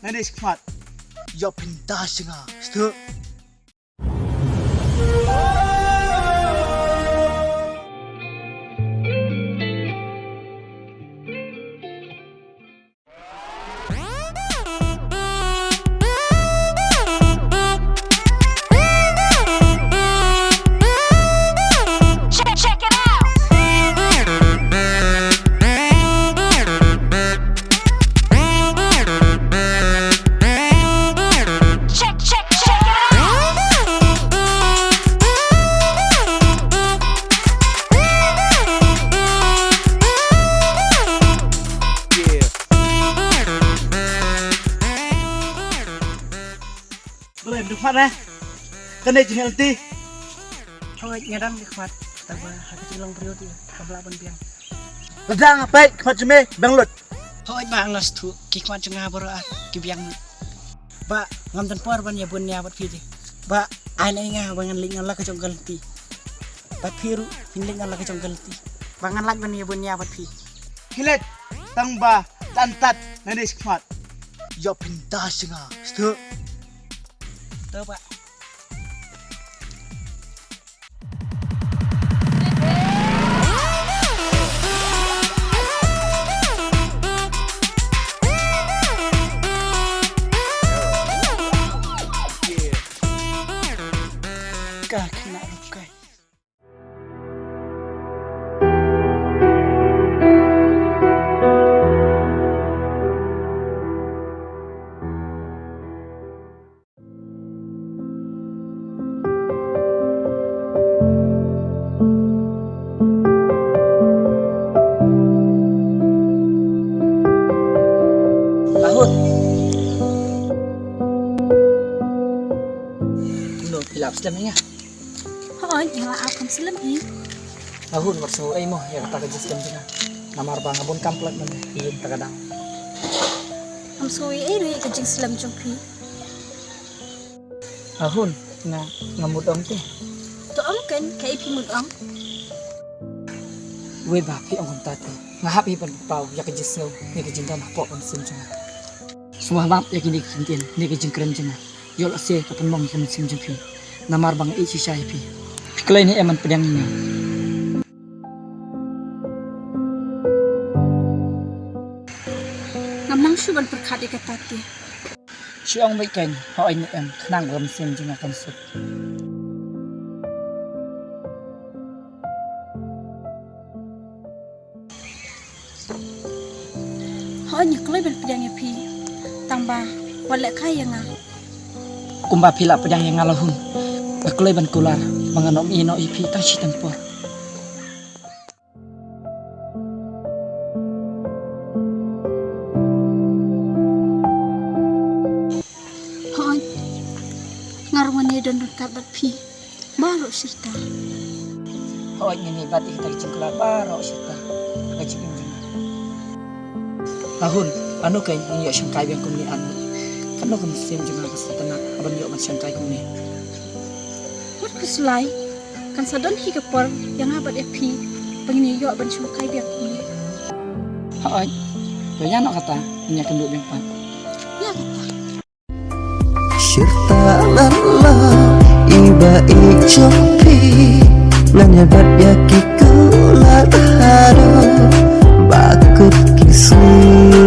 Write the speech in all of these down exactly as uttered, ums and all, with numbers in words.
Nane shi khmat. Ïa pynda sha nga. Stuk. Check, check it out. Check, check, check it out. Yeah. Balei, mduk mat eh? Kane jingeh lynti. Hooid, nga dang ki khmat. Tangba ha ka jinglong briew te kam lah ban biang. Lada nga peit khmat jong me biang lut. Hooid, ba nga sngewthuh ki khmat jong nga baroh ar ki biang lut. Ba ngam don por ban ïa bun ïa bad phi te. Ba ai na nga ba ngan leit ngan la ka jong ka lynti. Bad phi ruh phin leit ngan la ka jong ka lynti. Ba ngan lait ban ïa bun ïa bad phi. Phi leit tangba dan tat nane shi khmat. Ïa pynda sha nga. Stuk. To ba. Ka khynnah rukai. Ahun. Kumno, phi la ap slem ïa nga? Hooid, nga la ap, kham slem hi. Ahun, wat sngew ei mo ïa kata ka jingslem jong nga. Namar ba nga bun kam palat mynne ïa kata ka daw. Ngam sngew ei ei ruh ïa ka jingslem jong phi. Ahun, nga, nga mut ong te. To ong keiñ, kaei phi mut ong? Wei ba phi ong kumta te, nga hap hi ban paw ïa ka jingsngew ne ka jingdon hapoh ka mynsiem jong nga. Sngewbha map ïa kine ki ktien ne ka jingkren jong nga. Ïoh lehse ka pynmong ïa ka mynsiem jong phi. Namar ba nga ïeit shisha ïa phi. Phi kloi ne em ban pdiang ïa nga? Ngam nang shuh ban pyrkhat ïa kata te. Shu ong beit keiñ, hooid ne em, khnang ba ka mynsiem jong nga kan suk. Hooid, nga kloi ban pdiang ïa phi. Tangba wat lehkai ïa nga. Kumba phi la pdiang ïa nga la hun, nga kloi ban kular ba ngan ym ïehnoh ïa phi tang shi tang por. Hooid, nga ruh ngan ïadon ryngkat bad phi baroh shi rta. Hooid, ngan ïai bat ïa kita ki jingkular baroh shi rta ha ka jingim jong nga. La hun, ano keiñ ngin ïoh shongkai biang kumne, ano? Kano ka mynsiem jong nga ka sngewtynnat haba ngan ïoh ban shongkai kumne? Wat khuslai, kan sa don hi ka por ïa nga bad ïa phi ba ngin ïoh ban shongkai biang kumne. Hooid, to ïa noh kata, ngin ïakynduh biang pat. Ïa kata. Shirta ngan la i ba i jong phi, ngan ïa bat ïa ki kular haduh ba kut ki sngi.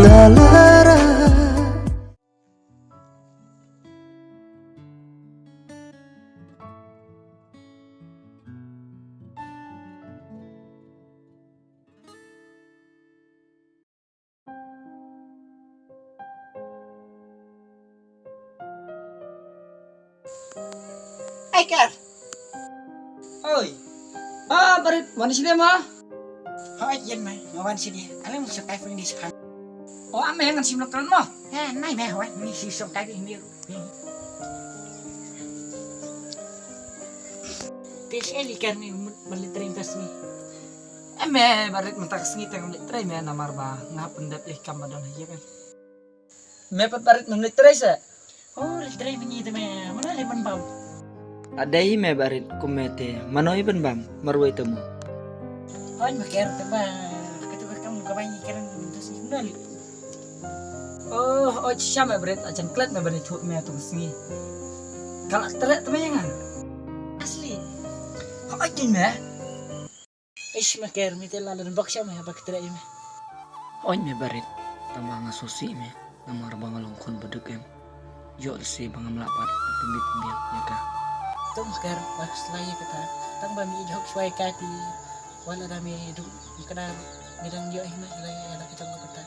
Nga la ra. Ei, Ker. Oi. Ah, Barit, wan shane mo? Hooid, ïeng mai, nga wan shane. Ale mo, shongkai phi di shipang. Oh, ame ngan shim lok tran mo. Eh, nai me, hooid, ngi shi shongkai phi di. Pis eli Ker, ngi mut ban leit trei pas ngi. Ame, Barit, mynta ka sngi te ngam leit trei me namar ba nga hap pyndep ïa ki kam ba don ha ïing. Me pat Barit, mem leit trei seh? Oh, leit trei mynne te me. Mano leit pynbam? Adei me Barit, kum me te mano i pynbam? Marwei te mo. Hooid me Ker, te ba katu ka kam Ka ba ngi kren mynta sngi nal. Oh, oi shisha me Brit, ajan klet me ban ïathuh me tu sngi. Ka la treh te me ïa nga. Asli. Hooid me. Ish me Ker, me te la lynbok sha me ba ka treh ïa me. Hooid me Brit, tang ba nga sngewsih me. Namar ba nga long khun ba duk em. Ïoh lehse ba ngam lah pat ban pynmih pynbiang ïa ka. Te me Ker, ba khuslai ïa kata. Tang ba me ïeit hok shuwa ïa ka te wat lada me duk me kdar me dang ïoh hi me ïa la ïa la ka jong ka bynta.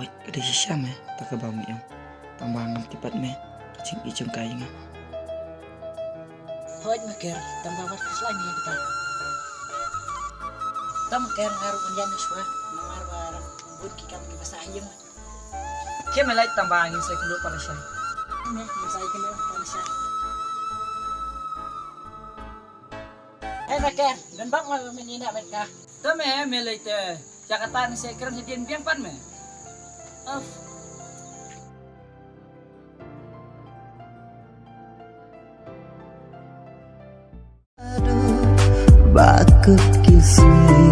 Oi, ka dei shisha me, ta kaba me ong. Tang ba ngam tip pat me ka jingïeit jong ka ïa nga. Hooid me Ker, tang ba wat khuslai me ïa kata. Te me Ker, nga ruh ngan ïaid noh shuwa namar ba bun ki kam kiba sah ïa nga. Khie me leit, tang ba ngin sa ïakynduh pat lashai. Me, ngin sa ïakynduh pat lashai. Hei me Ker, don bok ma me nina met ka. Te me, me leit te. Ïa kata ngin sa ïakren hadien biang pat me. Of. Ba kut ki sngi